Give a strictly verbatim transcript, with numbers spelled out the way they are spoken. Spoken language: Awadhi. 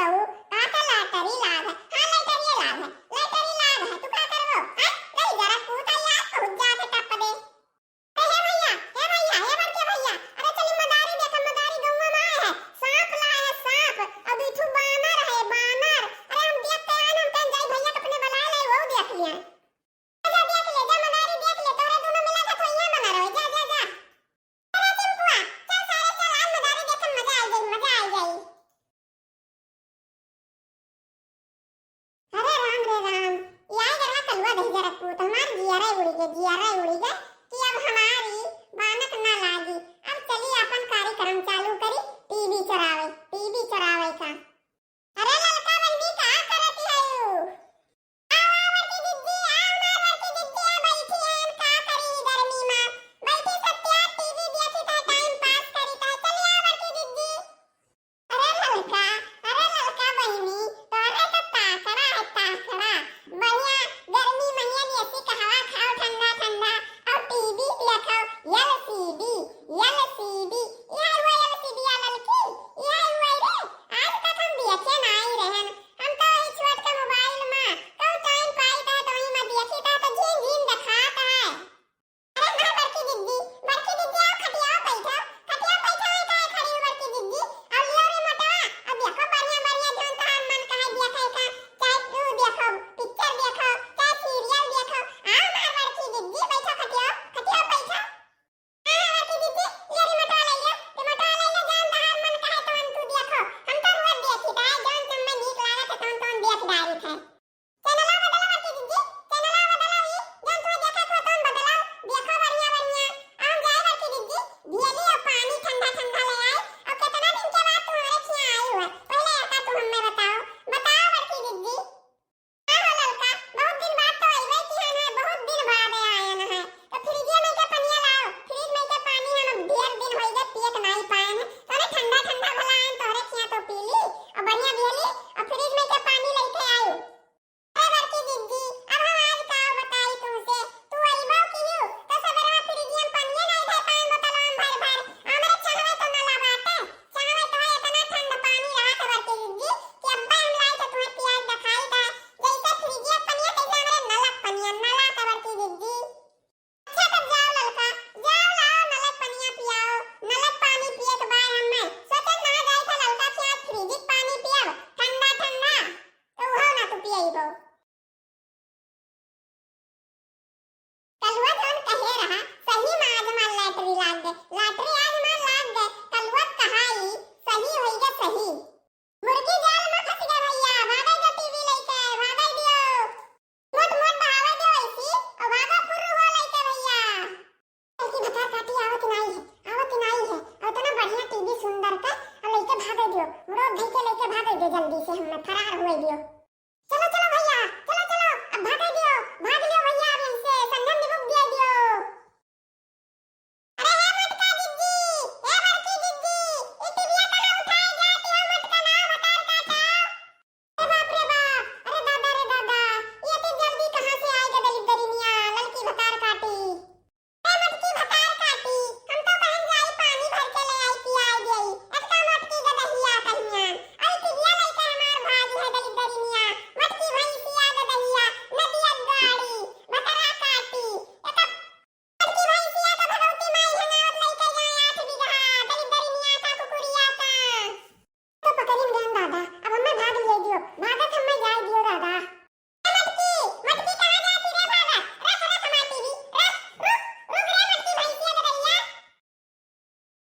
का तो लैटरी लाग है। हाँ, लैटरिये लाग है, लैटरी लाग है, तू का करबो? हाँ, गई जरा पूत आई, आज पहुँच जात है टप दे। अरे हे भैया, हे भैया, हे बड़के भैया, अरे चली मदारी देखा, मदारी गौवा में आए है, सांप लाए है, सांप, और दुई ठू बानर है, बानर। अरे हम देख के आए ना, हम कहें जाई भैया के अपने बुलाए लाई, वो देख लिया। जा देख ले, जा मदारी देख ले, तोहरे दोनों मिला था तो यहाँ बना रहो, जा, जा, जा। अरे चिंपुआ, चल सारे चल, आज मदारी देखन मजा आ जाई, मजा आ जाई। अरे राम रे राम, ई आई जरा कलुआ दही जरा पूत, हमार जियरा उड़ी गे, जियरा उड़ी गे कि अब हमारी बानक ना लागी। अब चली अपन कार्यक्रम चालू करी, टीवी चरावे, टीवी चरावे का। अरे ललका बहिनी का करत हऊ? आओ, आओ बड़की दीदी, आओ हमार बड़की दीदी, आ बैठी हैं, का करी गर्मी में? बैठी सत्या टीवी देखी था, टाइम पास करी था। चली आओ बड़की दीदी। अरे ललका, अरे ललका बहिनी, तोरे तो ताकड़ा है, ताकड़ा। बढ़िया गर्मी महिया में एसी का हवा खाओ ठंडा ठंडा, और टीवी देखो, एलसीडी, एलसीडी, यह हुआ एलसीडी या ललकी, यह हुआ रे। आज तक हम देखे नाई रहन, हम तो वही छोट के मोबाइल में, कहूँ टाइम पाई था तो वही में देखी था तो झीन झीन दिखात है। अरे हाँ बड़की दीदी, बड़की दीदी आओ खटिया बैठो, खटिया बैठो, वही काहे खड़ी हो बड़की दीदी? और लो रे मोटवा, अब देखो बढ़िया बढ़िया जौन तोहार मन कहे देखे का, चाहे तू देखो, पिक्चर देखो, चाहे सीरियल देखो, आओ हमार बड़की दीदी बैठो खटिया, खटिया बैठो। हाँ बड़की दीदी, ले रे मोटवा ले ले, ते मोटवा ले ले, जौन तोहार मन कहे तौन तू देखो, हम तो रोज देखी था, जौन सब में नीक लागत है तौन तौन देख डारी थे। चैनलवा बदला बड़की दीदी, चैनलवा बदला ई, जौन तू देखत हो तौन बदला, देखो बढ़िया बढ़िया। हम जाए बड़की दीदी, भेली और पानी ठंडा ठंडा ले आए। और कितना दिन के बाद तुम्हारे खिया आई हुआ, पहले आता तुम हमें बताओ, बताओ बड़की दीदी। हाँ हो ललका, बहुत दिन बाद तो अइबे किया ना, बहुत दिन बाद आया ना है। तो फ्रिजिया में के पनिया लाओ, फ्रिज में के पानी हम ढेर दिन होई गए पिए के नाई पाए हैं। तो ठंडा ठंडा भला आए तोहरे खिया तो पी ली, और बढ़िया भेली, और फ्रिज में के पानी लेके आई। अरे बड़की दीदी, अब हम आज का बताई तुमसे, तू अइबो किहू, तो सबेरवा फ्रिजिया में पनिये नाई धर पाए बोतलवा में भर भर। हमरे चाहवे तो नला बाटे, चाहवे तो है इतना ठंड पानी रहा था बड़की दीदी, कि अब्बे हम लाई तो तुम्हें पियाज दिखाई था, जैसे फ्रिजिया पनिया, तैसे हमरे नलक पनिया, नला था बड़की दीदी। अच्छा तब जाओ ललका, जाओ लाओ नलक पनिया पियाओ, नलक पानी पिए के बाद हमें सोचे ना जाई था ललका के आज फ्रिजिक पानी पियब, ठंडा ठंडा, तो उहो ना तू पियइबो। कलुआ जौन कहे रहा, सही में आज मार लॉटरी लाग गए, लॉटरी आज मार लाग गए, कलुआ कहाई सही होई गए सही। मुर्गी जाल में फंस गए भैया, भागे जो टीवी लेके, भागे दियो। मोट मोट बहावे दियो ऐसी, और भागा फुर्र हुआ लेके भैया। ललकी भतार काटी आवत नाई है, आवत नाई है, और इतना बढ़िया टीवी सुंदर के, और लेके भागे दियो, रोड धई के लेके भागे दियो, जल्दी से हमें फरार हुए दियो। चलो, चलो भैया, चलो, चलो, अब भागे दियो, भाग लियो भैया, अब यहीं से संगम निबुक दिया दियो। अरे हे मोटका जिज्जी, हे बड़की जिज्जी, ई टीवीया कहाँ उठाए जाती हो मोटका ना भतार काटा? अरे बाप रे बाप, अरे दादा रे दादा, ये इतनी जल्दी कहाँ से आई गदली दरिनिया, ललकी भतार काटी। ए मोटकी भतार काटी, हम तो कहन जाई पानी भर के ले आई पियाई देई। अतका मोटकी गदहिया कहियान। आई टीवीया लइके हमार भागी है गली दरिनिया। मोटकी भैंसिया गदहिया, नदिया गाड़ी, भतरा काटी। एका मोटकी भैंसिया का भगवती माई हंगावत लइके जाए आठ बीघा, गली दरिनिया का कुकुरिया का। तो पकड़ी में गए दादा, अब हमें भाग ले दियो। भागत